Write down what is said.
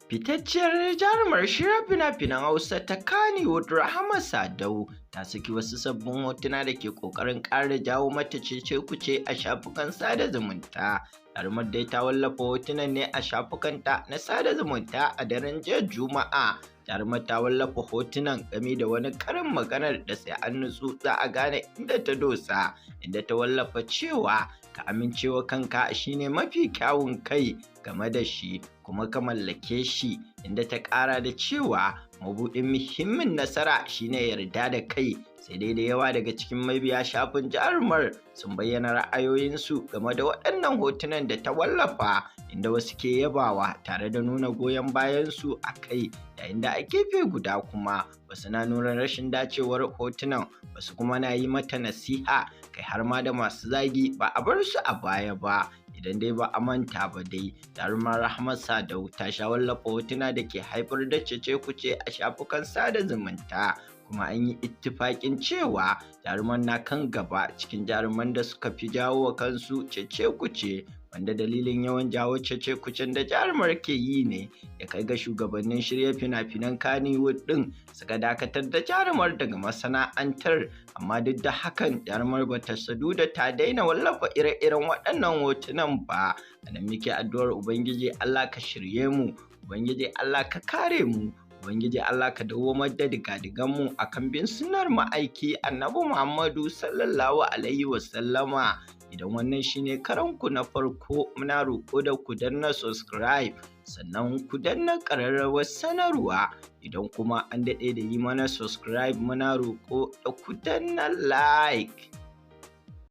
Fitacciyar jarumar shirya fina-finan Hausa ta Kannywood, Rahama Sadau, ta saki wasu sabbin hotuna da ke ƙoƙarin ƙara jawo mata cece-kuce a shafukan sada zumunta. Jarumar dai ta wallafa hotunan ne a shafukanta na sada zumunta a daren jiya Juma'a. Jarumar ta wallafa hotunan game da wani karin maganar da sai an nutsu za a gane inda ta dosa, inda ta wallafa cewa ka amincewa kanka shine mafi kyawun kai game da shi kuma ka mallake shi, inda ta ƙara da cewa mabuɗin muhimmin nasara shine yarda da kai. Sai dai da yawa daga cikin mabiya shafin jarumar sun bayyana ra'ayoyinsu game da waɗannan hotunan da ta wallafa, inda wasu ke yabawa tare da nuna goyon bayansu a kai, yayin da a gefe guda kuma wasu na nuna rashin dacewar hotunan, wasu kuma na yi mata nasiha, kai har ma da masu zagi ba a bar su a baya ba. Idan dai ba a manta ba dai, jarumar Rahama Sadau ta sha wallafa hotuna da ke haifar da cece-kuce a shafukan sada zumunta, kuma an yi ittifaƙin cewa jaruman na kan gaba cikin jaruman da suka fi jawo wa kansu cece-kuce, wanda dalilin yawan jawo cece-kucen da jarumar ke yi ne ya kai ga shugabannin shirya fina-finan Kannywood ɗin suka dakatar da jarumar daga masana'antar. Amma duk da hakan, jarumar bata sadu da ta daina wallafa ire-iren waɗannan hotunan ba. A nan muke addu'ar Ubangiji Allah ka shirye mu, Ubangiji Allah ka kare mu, Ubangiji Allah ka dawwamar da digadiganmu a kan bin sunnar ma'aiki Annabi Muhammadu sallallahu alaihi wasallama. Idan wannan shine karanku na farko, muna roƙo da ku danna subscribe, sannan ku danna ƙararrawar sanarwa. Idan kuma an daɗe da yi mana subscribe, muna roƙo da ku danna like.